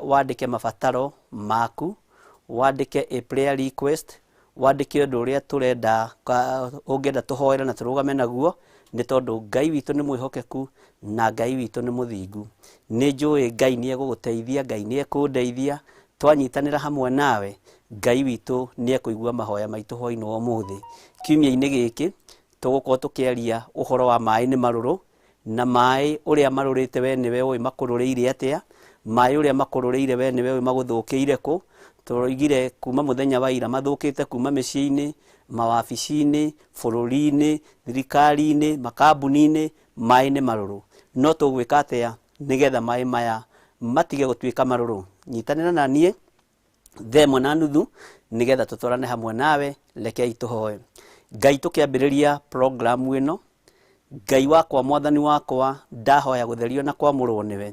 Wandĩke mabataro maku, wandĩke a prayer request, wandĩke ũndũ ũrĩa tũrenda ũngĩenda tũhoere na tũrũgame naguo, nĩ tondũ Ngai witũ nĩ mwĩhokeku na Ngai witũ nĩ mũthingu. Nĩ njũĩ Ngai nĩ egũgũteithia, Ngai nĩ ekũndeithia, twanyitanĩra hamwe nawe, Ngai witũ nĩ ekũigua mahoya maitũ hwainĩ wa ũmũthĩ. Kiumia-inĩ gĩkĩ, tũgũkorwo tũkĩaria ũhoro wa maĩ nĩ marũrũ, Na maĩ ũrĩa marũrĩte we nĩwe ũĩ makũrũrĩire atĩa, maĩ ũrĩa makũrũrĩire we nĩwe ũĩ magũthũkĩire kũ. Tũroigire kuma mũthenya wa ira mathũkĩte kuma mĩciĩ-inĩ, mawabici-inĩ, bũrũri-inĩ, thirikari-inĩ, makambuni-inĩ, maĩ nĩ marũrũ. No tũgwĩka atĩa nĩgetha maĩ maya matige gũtuĩka marũrũ? Nyitanĩra na niĩ thaa ĩmwe na nuthu nĩgetha tũtwarane hamwe nawe. Rekei tũhoe. Ngai, tũkĩambĩrĩria programu ĩno, Ngai wakwa, mwathani wakwa, ndahoya gũtherio na kwamũrwo nĩwe.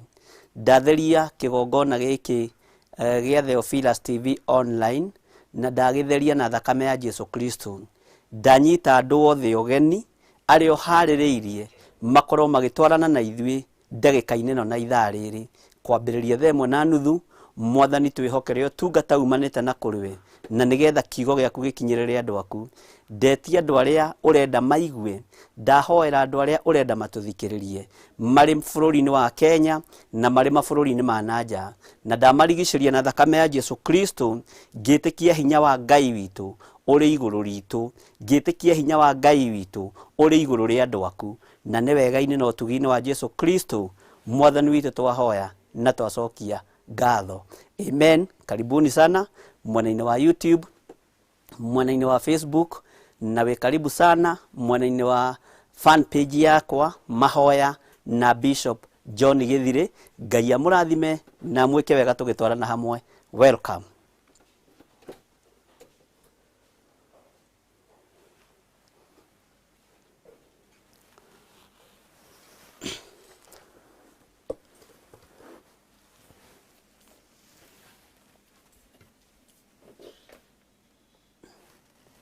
Ndatheria kĩgongona gĩkĩ eh, gĩa Theophilus TV online na ndagĩtheria na thakame ya Jesu Kristo. Ndanyita andũ othe ũgeni arĩa ũharĩrĩirie makorwo magĩtwarana na ithuĩ ndagĩka-inĩ ĩno na ithaa rĩrĩ, kwambĩrĩria thaa ĩmwe na nuthu. Mwathani, twĩhokere ũtungata umanĩte na kũrĩ we, na nĩgetha kiugo gĩaku gĩkinyĩrĩre andũ aku. Ndetia andũ arĩa ũrenda maigue, ndahoera andũ arĩa ũrenda matũthikĩrĩrie marĩ bũrũri-inĩ wa Kenya na marĩ mabũrũri-inĩ ma na nja, na ndamarigicĩria na thakame ya Jesu Kristo, ngĩtĩkia hinya wa Ngai witũ ũrĩ igũrũ ritũ, ngĩtĩkia hinya wa Ngai witũ ũrĩ igũrũ rĩa andũ aku. Na nĩ wega-inĩ na ũtugi-inĩ wa Jesu Kristo mwathani witũ twahoya na twacokia ngatho, amen. Karibuni sana mwena-inĩ wa YouTube, mwena-inĩ wa Facebook, na wĩ karibu sana mwena-inĩ wa fan page yakwa, Mahoya na Bishop John Gĩthirĩ. Ngai amũrathime na mwĩke wega tũgĩtwarana hamwe. Welcome.